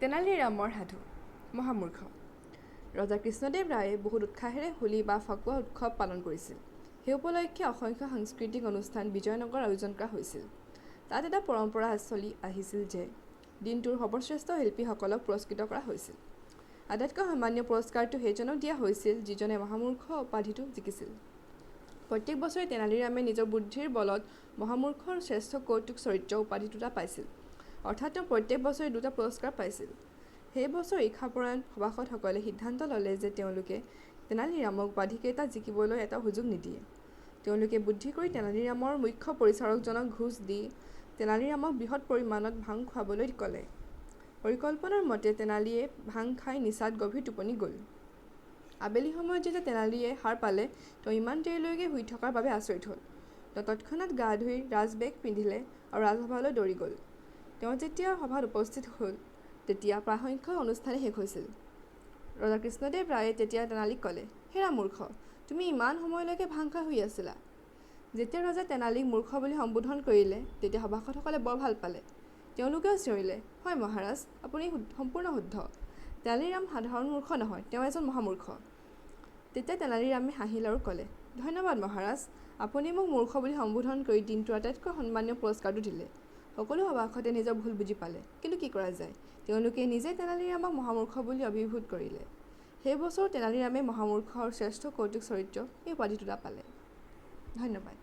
তেনালীৰামৰ সাধু মহামূৰ্খ। ৰজা কৃষ্ণদেৱ ৰায়ে বহুত উৎসাহেৰে হোলী বা ফাকুৱা উৎসৱ পালন কৰিছিল। সেই উপলক্ষে অসংখ্য সাংস্কৃতিক অনুষ্ঠান বিজয়নগৰত আয়োজন কৰা হৈছিল। তাত এটা পৰম্পৰা চলি আহিছিল যে দিনটোৰ সৰ্বশ্ৰেষ্ঠ শিল্পীসকলক পুৰস্কৃত কৰা হৈছিল। আটাইতকৈ সন্মানীয় পুৰস্কাৰটো সেইজনক দিয়া হৈছিল যিজনে মহামূৰ্খ উপাধিটো জিকিছিল। প্ৰত্যেক বছৰে তেনালীৰামে নিজৰ বুদ্ধিৰ বলত মহামূৰ্খ আৰু শ্ৰেষ্ঠ কৌতুক চৰিত্ৰ উপাধি দুটা পাইছিল। অৰ্থাৎ তেওঁ প্ৰত্যেক বছৰে দুটা পুৰস্কাৰ পাইছিল। সেই বছৰ ঈৰ্ষাপৰায়ণ সভাসদসকলে সিদ্ধান্ত ল'লে যে তেওঁলোকে তেনালীৰামক উপাধিকেইটা জিকিবলৈ এটাও সুযোগ নিদিয়ে। তেওঁলোকে বুদ্ধি কৰি তেনালীৰামৰ মুখ্য পৰিচাৰকজনক ঘোচ দি তেনালীৰামক বৃহৎ পৰিমাণত ভাং খুৱাবলৈ ক'লে। পৰিকল্পনাৰ মতে তেনালীয়ে ভাং খাই নিচাত গভীৰ টোপনি গ'ল। আবেলি সময়ত যেতিয়া তেনালীয়ে সাৰ পালে, তেওঁ ইমান দেৰিলৈকে শুই থকাৰ বাবে আচৰিত হ'ল। তেওঁ তৎক্ষণাত গা ধুই ৰাজবেশ পিন্ধিলে আৰু ৰাজসভালৈ দৌৰি গ'ল। তেওঁ যেতিয়া সভাত উপস্থিত হ'ল, তেতিয়া প্ৰায়সংখ্যক অনুষ্ঠানেই শেষ হৈছিল। ৰজা কৃষ্ণদেৱ ৰায়ে তেতিয়া তেনালীক ক'লে, হেৰা মূৰ্খ, তুমি ইমান সময়লৈকে ভাং খাই শুই আছিলা। যেতিয়া ৰজাই তেনালীক মূৰ্খ বুলি সম্বোধন কৰিলে, তেতিয়া সভাসদসকলে বৰ ভাল পালে। তেওঁলোকেও চিঞৰিলে, হয় মহাৰাজ, আপুনি সম্পূৰ্ণ শুদ্ধ। তেনালীৰাম সাধাৰণ মূৰ্খ নহয়, তেওঁ এজন মহামূৰ্খ। তেতিয়া তেনালীৰামে হাঁহিলে আৰু ক'লে, ধন্যবাদ মহাৰাজ, আপুনি মোক মূৰ্খ বুলি সম্বোধন কৰি দিনটোৰ আটাইতকৈ সন্মানীয় পুৰস্কাৰটো দিলে। সকলো সভাসদে নিজৰ ভুল বুজি পালে, কিন্তু কি কৰা যায়, তেওঁলোকে নিজেই তেনালীৰামক মহামূৰ্খ বুলি অভিভূত কৰিলে। সেই বছৰো তেনালীৰামে মহামূৰ্খ আৰু শ্ৰেষ্ঠ কৌতুক চৰিত্ৰ এই উপাধি দুটা পালে। ধন্যবাদ।